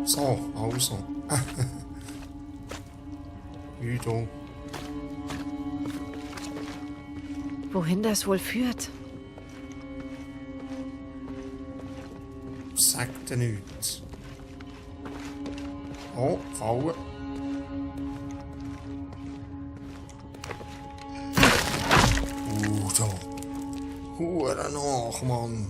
So, also. Üdung. Wohin das wohl führt? Sagt dir nichts. Oh, Fallen. Da. Hure nach, Mann.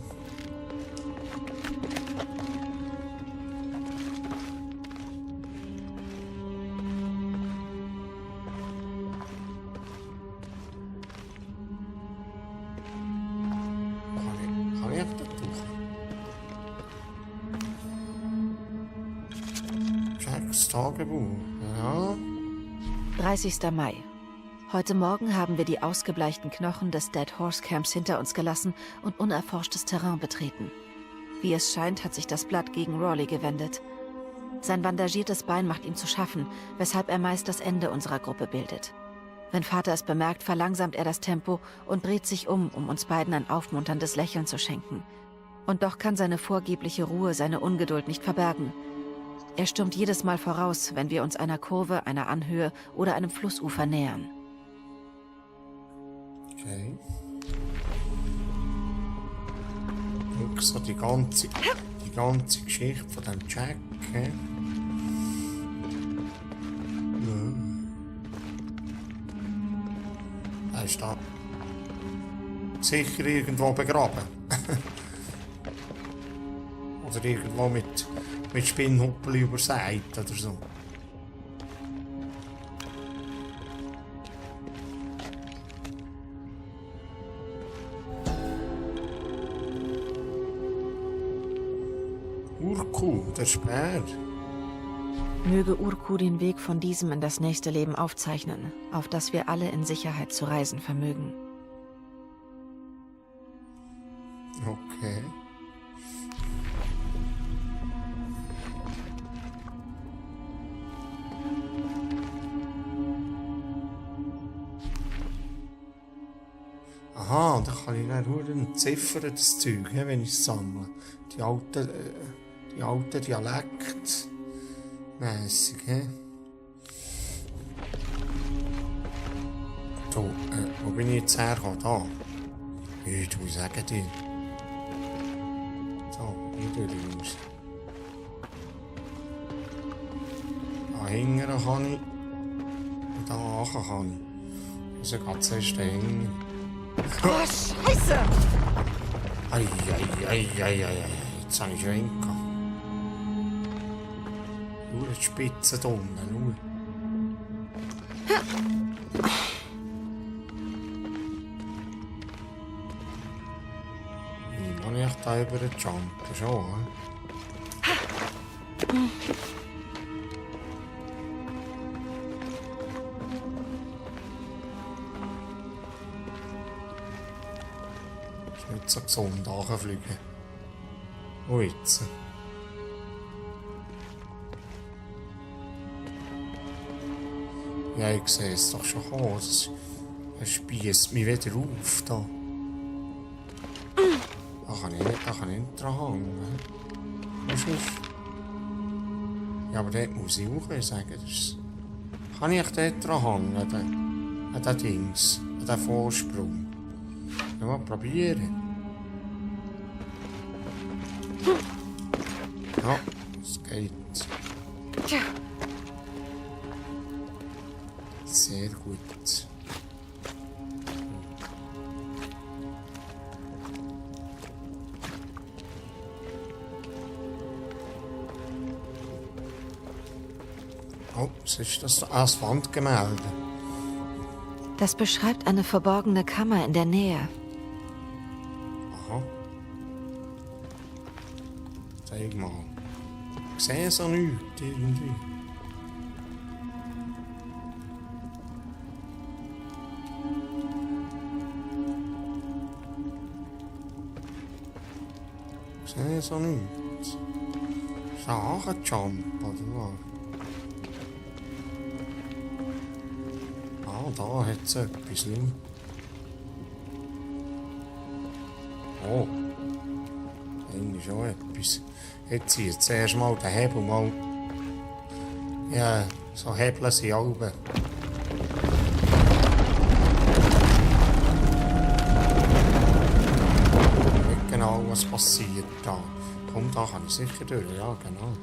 Kann ich das durch? Jacks Tagebuch, ja. 30. Mai. Heute Morgen haben wir die ausgebleichten Knochen des Dead Horse Camps hinter uns gelassen und unerforschtes Terrain betreten. Wie es scheint, hat sich das Blatt gegen Rawley gewendet. Sein bandagiertes Bein macht ihm zu schaffen, weshalb er meist das Ende unserer Gruppe bildet. Wenn Vater es bemerkt, verlangsamt er das Tempo und dreht sich um uns beiden ein aufmunterndes Lächeln zu schenken. Und doch kann seine vorgebliche Ruhe seine Ungeduld nicht verbergen. Er stürmt jedes Mal voraus, wenn wir uns einer Kurve, einer Anhöhe oder einem Flussufer nähern. Okay. Und so die ganze Geschichte von dem Jack, hä? Er ist da sicher irgendwo begraben. Oder irgendwo mit Spinnhuppel übersät oder so. Urku, der Speer. Möge Urku den Weg von diesem in das nächste Leben aufzeichnen, auf das wir alle in Sicherheit zu reisen vermögen. Okay. Aha, da kann ich dann nur entziffern, das Zeug, wenn ich es sammle. Die alten Dialektmässig, hä? So, wo bin ich jetzt hergekommen? Da. Ich muss sagen dir. So, hier raus. Da hinten kann ich. Und da nachher kann ich. Also geht es erst dahinter. Oh, Scheiße! Ei. Jetzt habe ich schon hingekommen. Nur die Spitze da unten, nur. Wie kann ich da über den Jumpen schon, he? Ist nicht so gesund, anfliegen. Oh, jetzt. Ja, ich sehe es doch schon kommen. Es spießt mich wieder auf. Da kann ich nicht dran hängen. Ja, aber dort muss ich auch sagen. Kann ich dort dran hängen? An den Dings, an den Vorsprung. Ja, mal probieren. Ja, es geht. Sehr gut. Oh, was ist das? Das Wandgemälde. Das beschreibt eine verborgene Kammer in der Nähe. Aha. Zeig mal. Ich sehe so nichts irgendwie. Ich sehe so nichts. Schachenjump, oder was? Ah, da hat es etwas. Oh. Da ist schon etwas. Jetzt zieht zuerst mal den Hebel mal Ja, so hebeln sie Alben. Nicht genau, was passiert da. Komm, da kann ich sicher durch, ja, genau.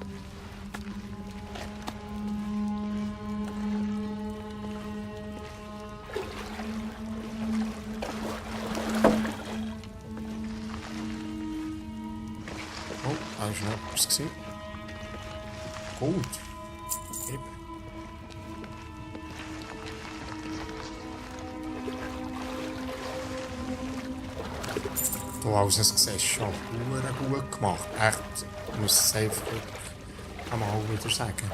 Oh, da war noch etwas gewesen. Gut. Eben. Du hast es gesehen, schon gut gemacht. Echt, ich muss es einfach einmal wieder sagen.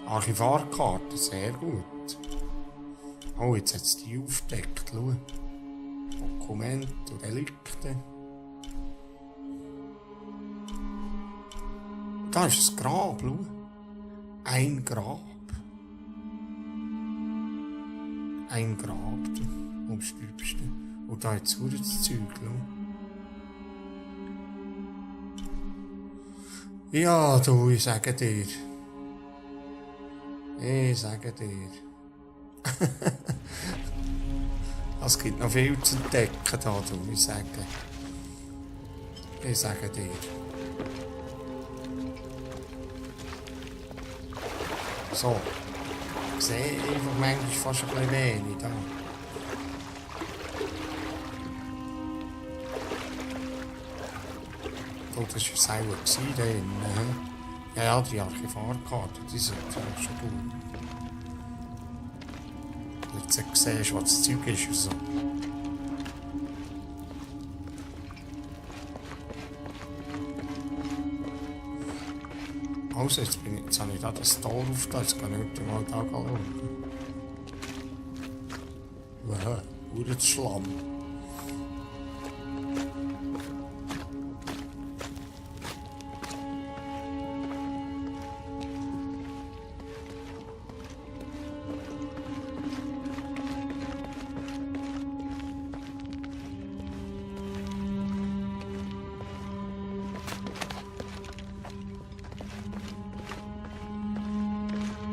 Archivarkarte, sehr gut. Oh, jetzt hat es die aufgedeckt. Schau. Dokumente und Relikte. Da ist ein Grab, schau. Ein Grab. Ein Grab, du umstübst. Und da hat es das Zeug, schau. Ja, du, ich sage dir. Ich sage dir. Es gibt noch viel zu entdecken, da, du, ich sage. Ich sage dir. So. Ich sehe einfach manchmal fast ein bisschen wenig da. Oh, das war es auch da innen. Ja, die Archivarkarte, die sind ja schon gut. Jetzt siehst du, was das Zeug ist und so. Also, jetzt habe ich da das Tor aufgetan, jetzt kann ich heute mal da schauen. Wow, nur Schlamm.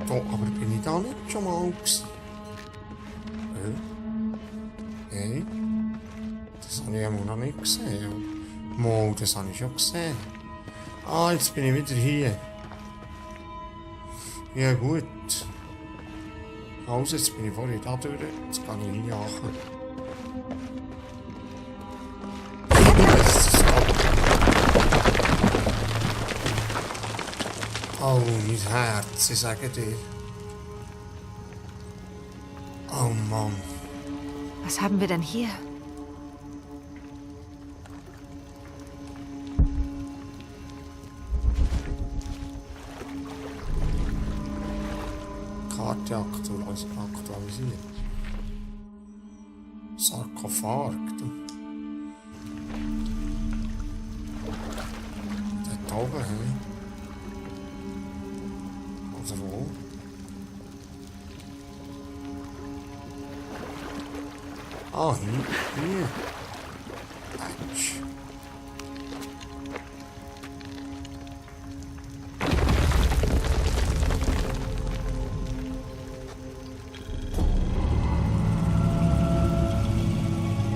Oh, aber bin ich da nicht schon mal gewesen? Hey, das habe ich immer noch nicht gesehen. Mal, das habe ich schon gesehen. Ah, jetzt bin ich wieder hier. Ja gut. Also, jetzt bin ich vorhin da durch. Jetzt kann ich hinjagen. Oh, mein Herz, ich sage dir. Oh Mann. Was haben wir denn hier? Karte aktualisiert. Sarkophag, du. Da oben, hä? Oder wo? Ah, hier. Autsch.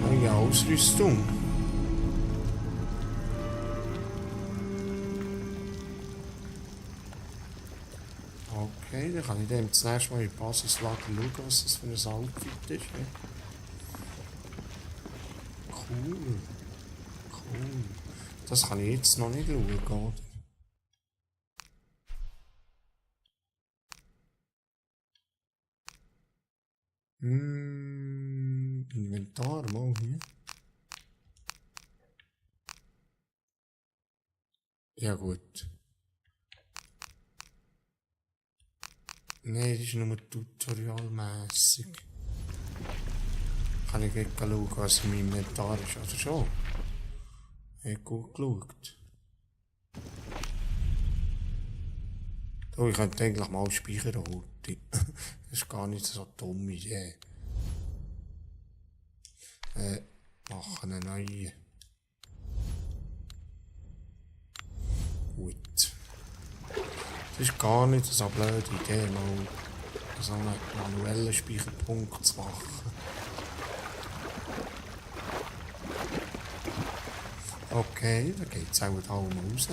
Neue Ausrüstung. Okay, dann kann ich dem zuerst mal in die Basislager schauen, was das für ein Outfit ist. Cool. Cool. Das kann ich jetzt noch nicht schauen, oder? Inventar mal hier. Ja gut. Nein, das ist nur tutorialmässig. Kann ich gleich schauen, was in meinem Inventar ist, oder schon? Ich habe gut geschaut. Oh, ich könnte eigentlich mal speichern heute. Das ist gar nicht so eine dumme Idee. Machen eine neue. Gut. Das ist gar nicht so eine blöde Idee, mal so einen manuellen Speicherpunkt zu machen. Okay, da geht es auch da raus.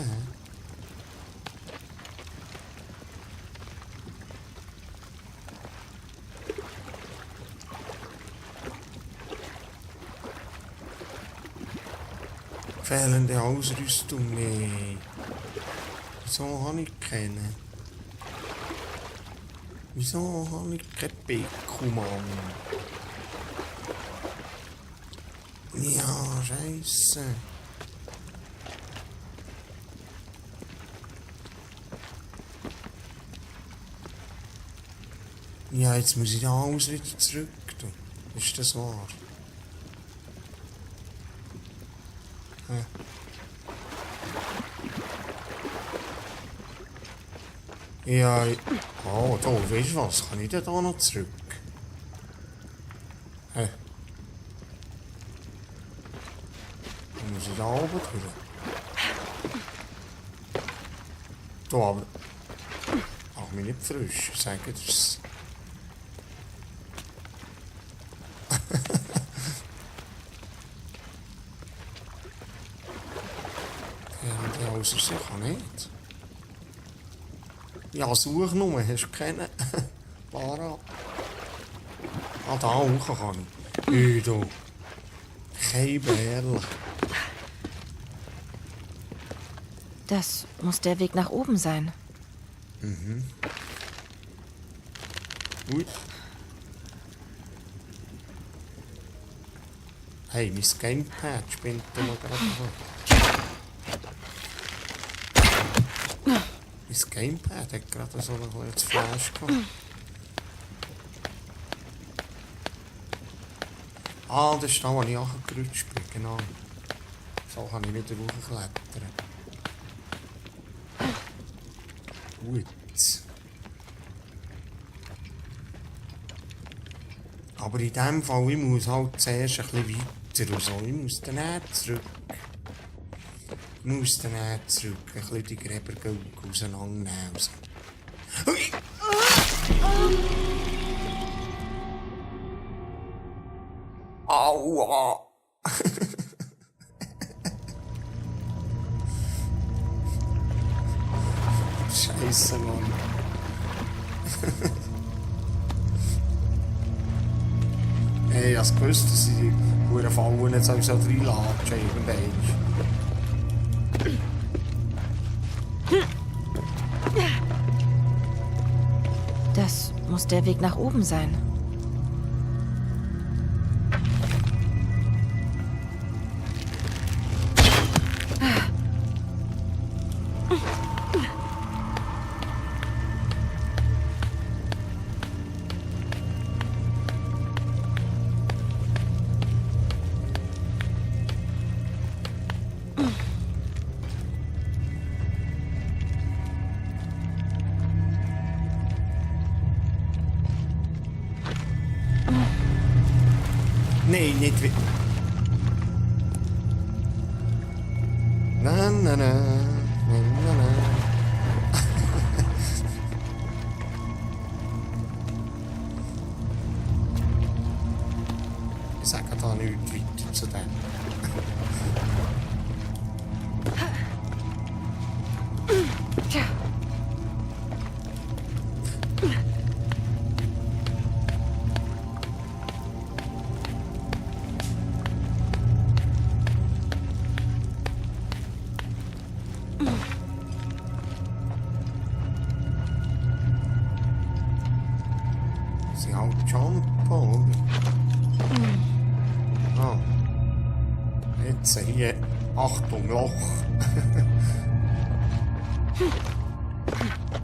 Fehlende Ausrüstung, nee. Wieso habe ich keine? Wieso habe ich kein Bekumann? Ja, Scheisse. Ja, jetzt muss ich da alles wieder zurück. Ist das wahr? Ja, oh, da, weißt du was? Kann ich denn da noch zurück? Dann muss ich da oben durch. Da, aber... Mach mich nicht frisch, sag ich dir's. Ja, außer sicher nicht. Ja, such nur, hast du keinen? Lara. Ah, da hoch kann ich. Du. Kein Bärl. Das muss der Weg nach oben sein. Mhm. Gut. Hey, mein Gamepad spinnt da mal gerade so. Mein Gamepad hat gerade so ein kleines Flash gehabt. Ah, das ist da, wo ich angerutscht bin, genau. So kann ich wieder hochklettern. Gut. Aber in dem Fall, ich muss halt zuerst ein bisschen weiter und so. Ich muss dann zurück. Ich muss dann zurück, ein bisschen die Gräber auseinandernehmen. Also. Hui! Aua! Scheiße, Mann. Hey, ich hab's gewusst, dass ich die Fallen nicht so reinlatschen irgendwann. Das muss der Weg nach oben sein. Nein, nicht wie... Na, na, na, na, na, na. Ich sage da nichts weiter zu dem. Sie halt jumpen, oder? Ah. Jetzt hier. Achtung, Loch.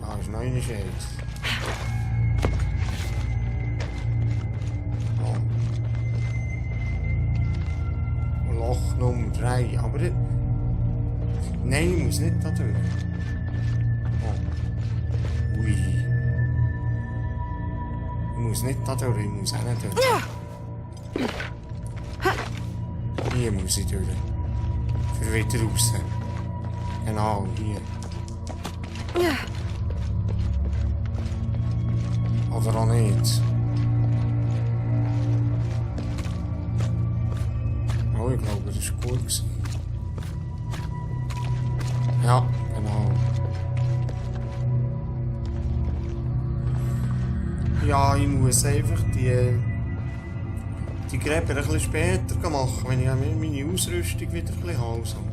Da ist noch eine Scheiße. Oh. Loch Nummer 3. Aber... Nein, ich muss nicht da durch. Oh. Ui. Ich muss nicht da durch, ich muss auch nicht durch. Hier muss ich durch. Für wieder raus. Genau, hier. Oder auch nicht. Oh, ich glaube, das war gut gewesen. Ja, genau. Ja, ich muss einfach die Gräber ein bisschen später machen, wenn ich meine Ausrüstung wieder ein bisschen habe. So.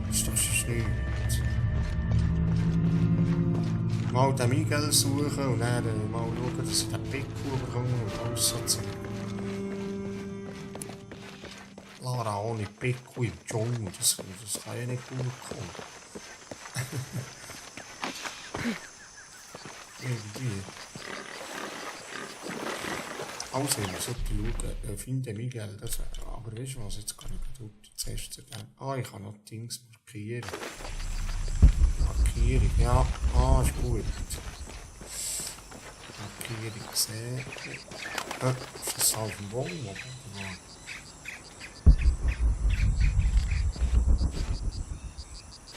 Das ist doch schon nichts. Mal den Miguel suchen und dann mal schauen, dass ich den Pico bekomme und alles so Zeug. Lara ohne Pico im Dschungel, das kann ja nicht gut kommen. Irgendwie. Also, ich sollte schauen, finde Miguel, das wäre. Aber weißt du was, jetzt kann ich gut zuerst zu dem. Ah, ich kann noch Dings markieren. Markierung, ja. Ah, ist gut. Markierung gesehen. Ist das auf dem Baum?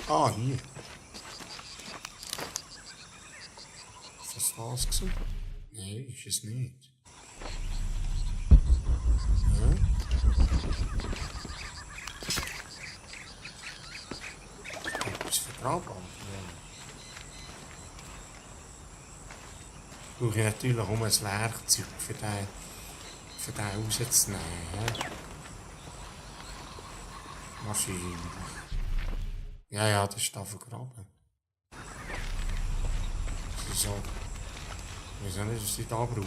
Ah, hier. Ist das das gewesen? Nein, ist es nicht. Etwas vertraut. Brauche ich natürlich um ein Werkzeug für den rauszunehmen. Wahrscheinlich. Ja, das ist da vergraben. So. Ich weiß nicht, was ich da brauche.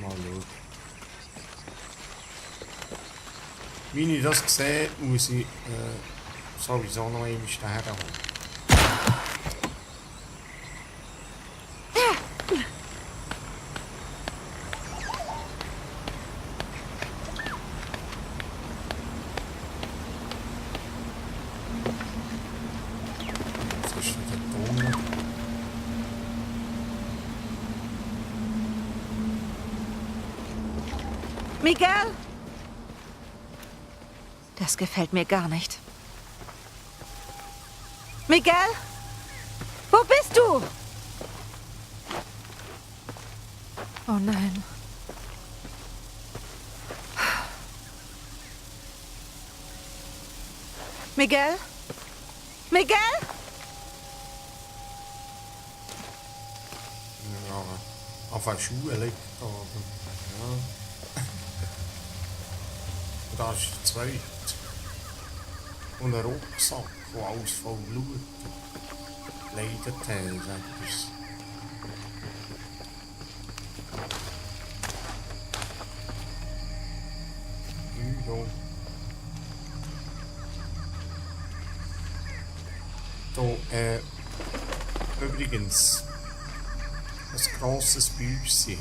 Mal schauen. Wie ich das sehe, muss ich sowieso noch einmal Sterne holen. Das ist wieder dumm. Miguel? Das gefällt mir gar nicht. Miguel? Wo bist du? Oh nein. Miguel? Miguel? Ja, auf der Schuhe liegt da. Ja. Da ist der zweite. Und ein Rucksack, der alles voll Blut leidet hat. Da, übrigens, ein grosses Büchse.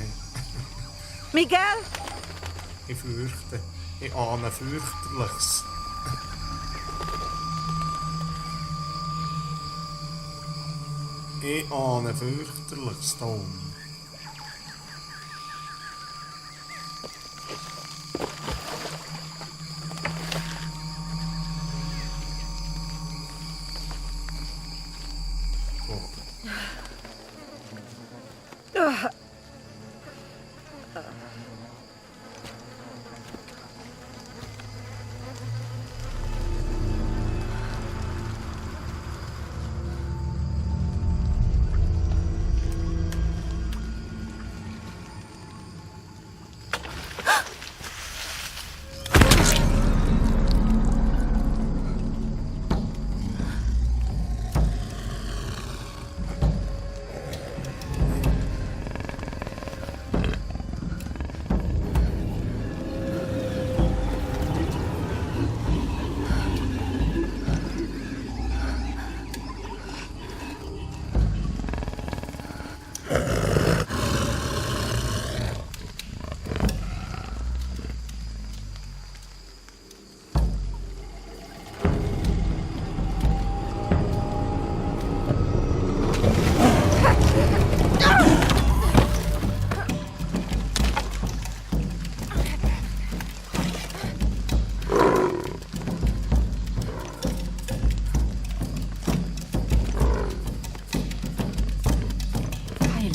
Miguel? Ich fürchte, ich ahne fürchterliches. Ich ahne fürchterliches Ton.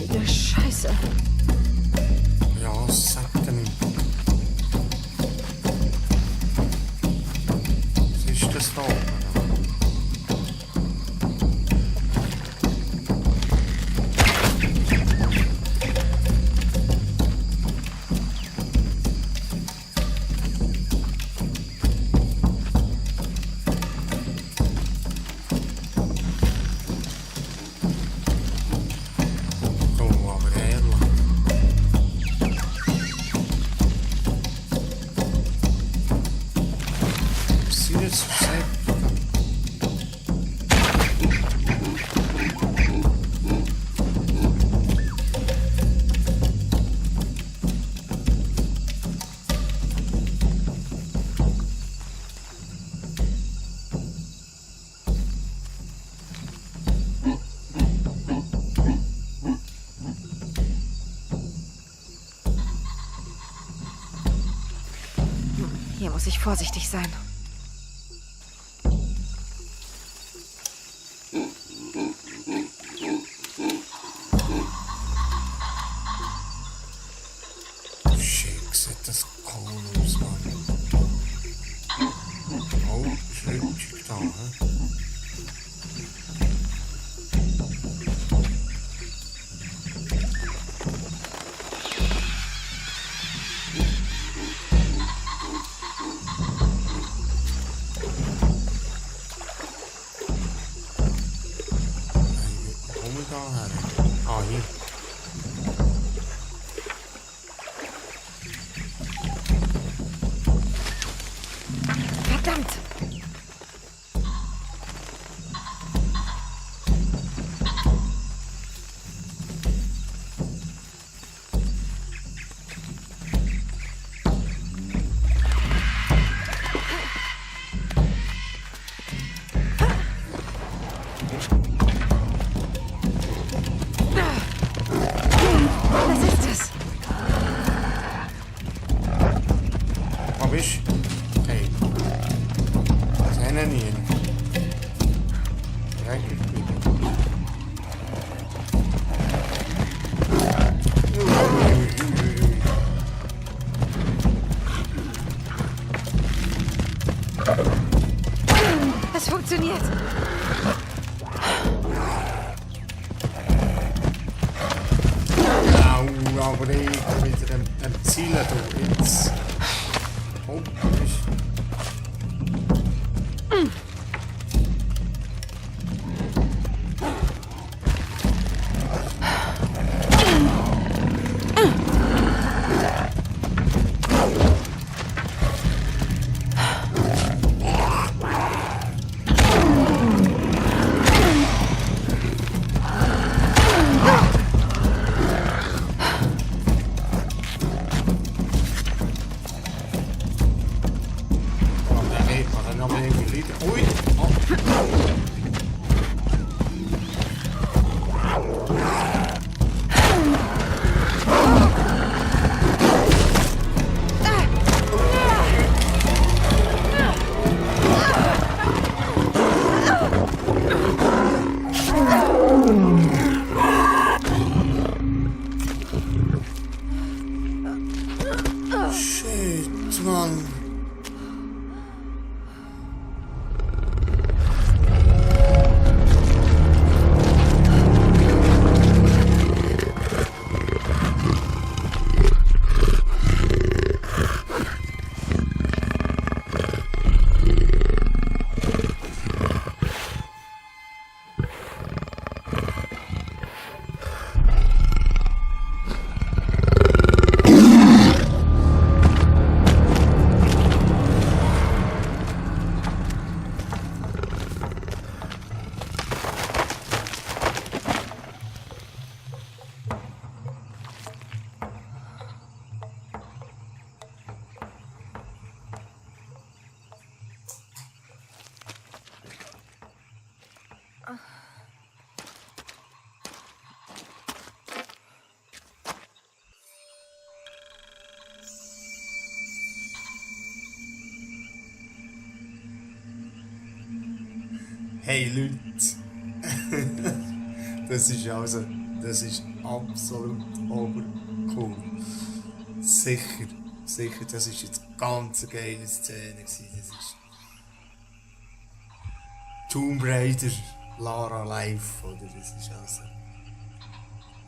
Heilige Scheiße. Ja, sagt mir. Was ist das da oben? Oh, aber ehrlich. Was sind jetzt für Säcke? Hier muss ich vorsichtig sein. Shit, sieht das cool aus, Mann. Oh, ist rutschig da, hä? Wo komme ich da her? Ah, hier. Verdammt! Was ist das? Wo bist du? Hey. Sehen ihn. Eigentlich bitte. Es funktioniert. Au, aber ich kann wieder am Ziel da jetzt. Oh, ist. Noch irgendwie Lieder. Ui! Oh. Shit, Mann. Hey Leute, das ist also Das ist absolut obercool. Sicher, sicher, das ist jetzt eine ganz geile Szene gewesen. Das ist Tomb Raider, Lara Live, oder? Das ist also...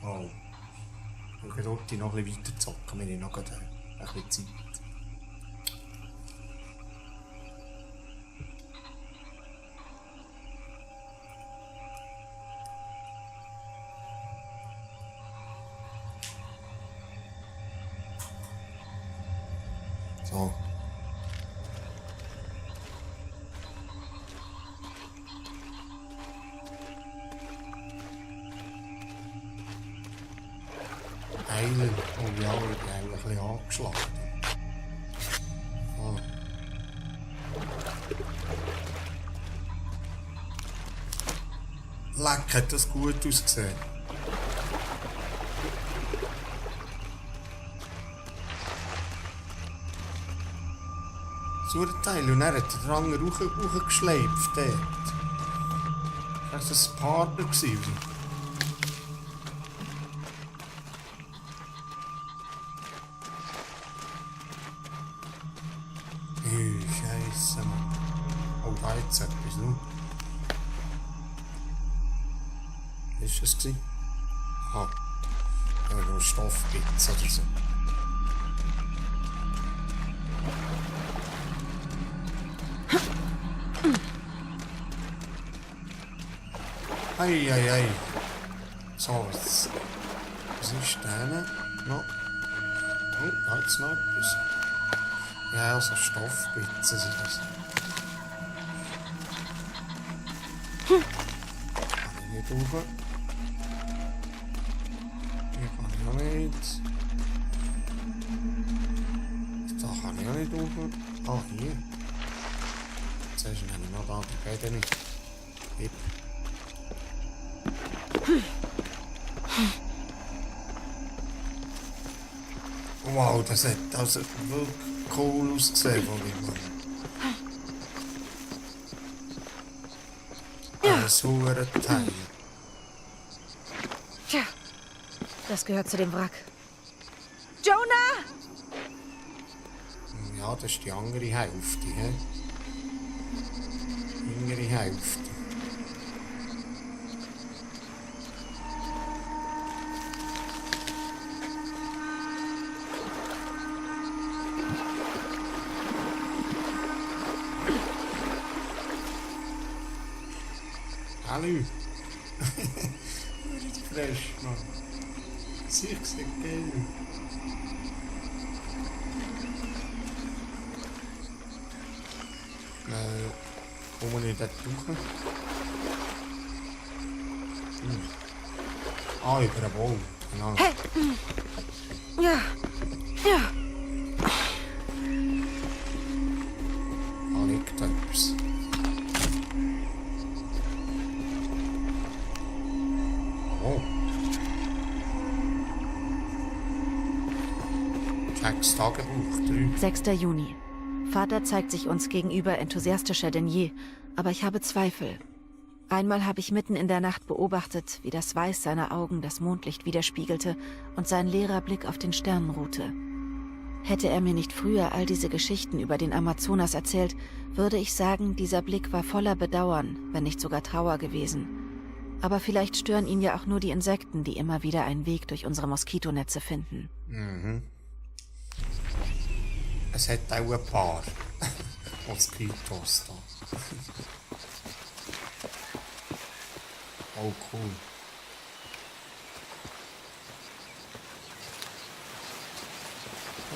Wow. Ich kann dort noch ein bisschen weiter zocken, wir haben noch ein bisschen Zeit. So. Heilen. Oh ja, ich bin ein bisschen angeschlagen. Oh. Leck, hat das gut ausgesehen. So ein Teil. Und er hat den anderen hochgeschleift dort. Das war ein Partner. Scheiße, Mann. Oh, da jetzt etwas, ne? Was war das? Ah, ein Stoffbitz oder so. Ei. So, was ist denn noch? Oh, da ist noch etwas. Ja, also Stoffbitzen sind das. Kann ich nicht hoch. Hier kann ich auch nicht. Da kann ich auch nicht hoch. Ah, hier. Jetzt ist nämlich noch da, der geht ja nicht. Hip. Wow, das hat also wirklich cool ausgesehen von ihm. Ein saurer Teil. Tja, das gehört zu dem Wrack. Jonah! Ja, das ist die andere Hälfte, hä? Die andere Hälfte. Hallo. Richtig fresh, Mann. Sicher sehr geil. Komme ich dort durch? Ah, über den Baum. Genau. Hey! Ja. Da liegt etwas. Oh. Jacks Tagebuch 3. 6. Juni. Vater zeigt sich uns gegenüber enthusiastischer denn je, aber ich habe Zweifel. Einmal habe ich mitten in der Nacht beobachtet, wie das Weiß seiner Augen das Mondlicht widerspiegelte und sein leerer Blick auf den Sternen ruhte. Hätte er mir nicht früher all diese Geschichten über den Amazonas erzählt, würde ich sagen, dieser Blick war voller Bedauern, wenn nicht sogar Trauer gewesen. Aber vielleicht stören ihn ja auch nur die Insekten, die immer wieder einen Weg durch unsere Moskitonetze finden. Mhm. Es hat auch ein paar Moskitos da. Oh, cool.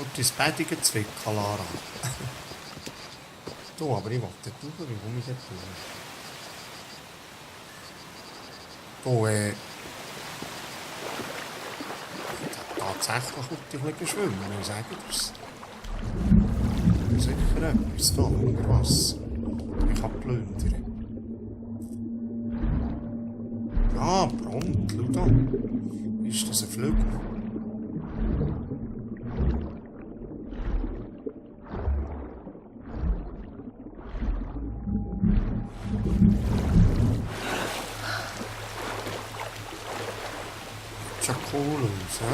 Und das bettige Zwicker, Lara. Du, aber ich wollte nicht durch, wie komme ich jetzt durch? Du, tatsächlich wollte ich ein bisschen schwimmen, ich sage das. Sicher etwas da unter Wasser. Ich kann plündern. Ah, Brand, schau da. Ist das ein Flügel? aus, ja?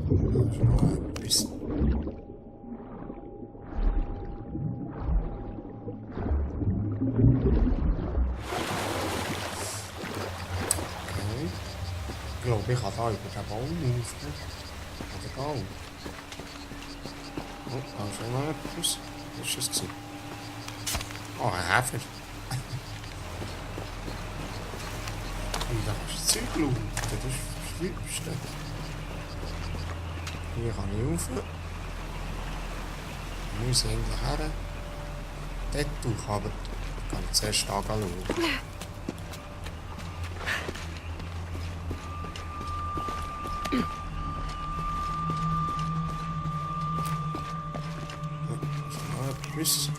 Das ist noch etwas. Okay. Ich glaube, ich kann da über den Baum rauf. Oder Baum. Oh, da ist noch etwas. Was war das? Oh, ein Häfer. Und da kannst du das Zeug schauen. Das ist das Liebste. Hier kann ich rauf. Ich muss eigentlich her. Dort durch, aber ich kann zuerst anschauen. Etwas.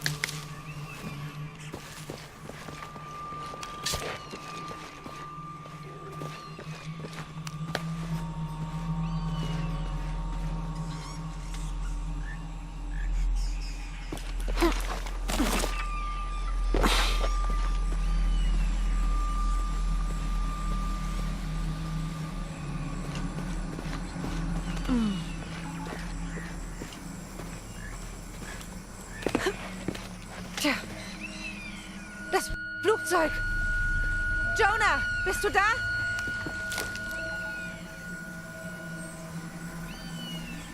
Tja, das Flugzeug! Jonah, bist du da?